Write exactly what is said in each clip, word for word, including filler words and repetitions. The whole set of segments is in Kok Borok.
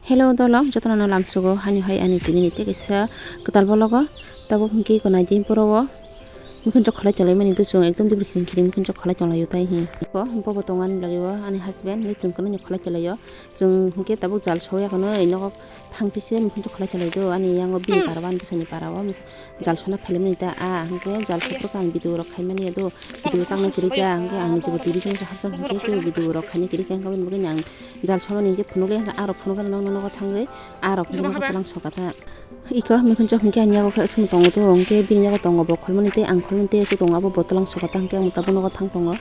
Hello dolo, jotono no lamsugo, hani hai ani tini ni tei kaisa kwtal vlog o. Tabuk hwnkhe iko nai di borok o. Mikhunsok kholai tonglaimani dusong, ekdom dibri khiring khiring mikhunsok kholai tonglaio tai hi. Iko bobo tongo ani logio, ani husband, ni chwng kwlwngno kholai tonglaio. Chwng hwnkhe tabuk jal soya kheno, nogo thang tise mikhunsok kholai tonglaio, ani yango bini para o, ani bwsani para o. Jal sona phaimani ta a, hwnkhe jal sopro khe ang video rok khaimani do, video chakna kwrwi kha, hwnkhe ang nijebo tv channel hapjak hwnkhe khe video rok khaina kwrwi kha, hwnkhe aboni bagwi ang jal somani hwnkhe phunukle, hwnkhe arok phunukgana nokno nogo thangwi arok hwnkhe nogo twlang sokha ta. Iko mikhunsok hwnkhe ani yago khe aswk tongo do, hwnkhe bini yago tongo bo kholmani tei ang kholmani tei aswk tongo, abo bo twlang sokha ta, hwnkhe ang tabuk nogo thang tongo.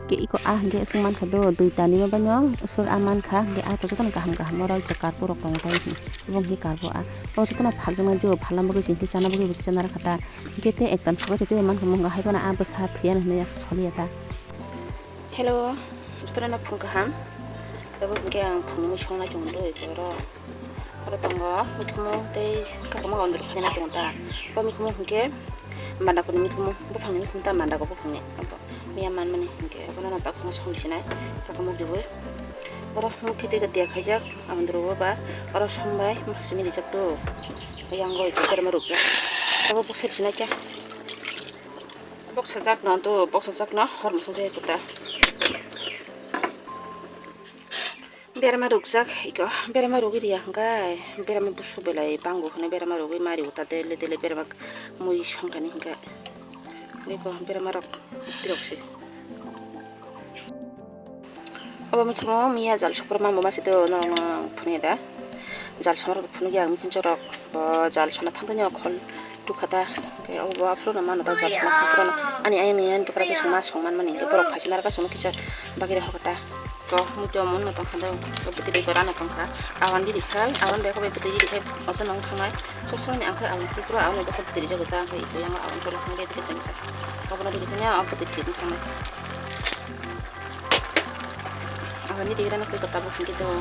Ke iko a hwnkhe aswk mankha do, dui tani ma baino aswk a mankha, hwnkhe a to jotono kaham kaham oro iko karbo rok tongo tai hwnkhe, obo hwnkhe karbo a, o jotono phaljaknai do, phalna bagwi se hwnkhe chana bagwi bo kisa nara kha ta, hwnkhe tei ekta sokha tei mankha mungkha hai phano a bwsa thwiya hinwi aswk soliya ta. Hello, jotono no phung kaham, tabuk hwnkhe ang phungni songnai tongo do iko oro. Oro tongo mikhumu tei kakamo ondro khaina tongo ta. Bo mikhumu hwnkhe mandakoni mikhumu, buphangni mikhumu ta mandako buphangni. Abo miya manmani hwnkhe abono no takhungo song sinai, kakamo diwi. Oro mukti twi tiya khaijak, aboni doro ba oro sombai mokasini rijak do. Yang oi berma rukjak. Abo boksa sinai khe. Boksa jak no do, boksa jak no hor masa jai kuta. Berma rukjak iko, berma rugwi riya hwnkhe, berma busu belai bango hwnwi berma rugwi mari uta dele dele berma mui songkani hwnkhe. Iko berma rok tirok se. Obo mikhumu miya jal sopor mambo masi do norok no phunukya da. Jal somar phunukya ang mikhunsok rok bo jal sona thangtani khol tukha ta. Obo aphuru no mano ta jal sona thangtani ani ayang ni ayang tukha jal sona song man mani borok phaising narwkha song kisa bagwi rokha ta. To muitu omo no tongkha do, to bwtwi rwgwi rana tongkha. Awan di rikha, awan bai khe bai bwtwi rikha, osa nang thangnai. Sok sok ni ang khe awan pura awan bai bwtwi rijak ta, ang khe ito yang awan pura thang de tongsa. Abono rikha ni awan bwtwi thik thangnai. Awan di rikha na khe tabuk sing khe do.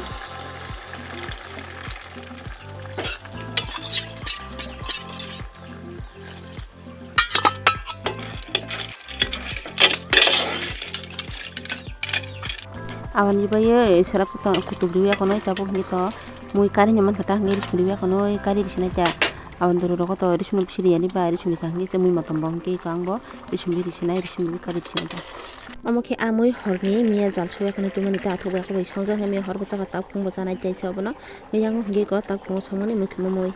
Aboni bagwi selap kutuk riwi akonwi tabuk hwnkhe to mui kari ni mankha ta hwnkhe rising riwi akonwi kari risinai ta. Aboni doro rogo to rising no bisi riyani ba rising rikha hwnkhe se mui motom bo hwnkhe eko ang bo rising ri risinai rising riwi kari risinai ta. Omo khe a mui horni miya jal soya kheno tubumani ta athuk bai akhok bai songjak hwnkhe miya hor bwchak tak phung bo chanai ta se obono. Yang hwnkhe eko tak phungo songmani mui khimo mui.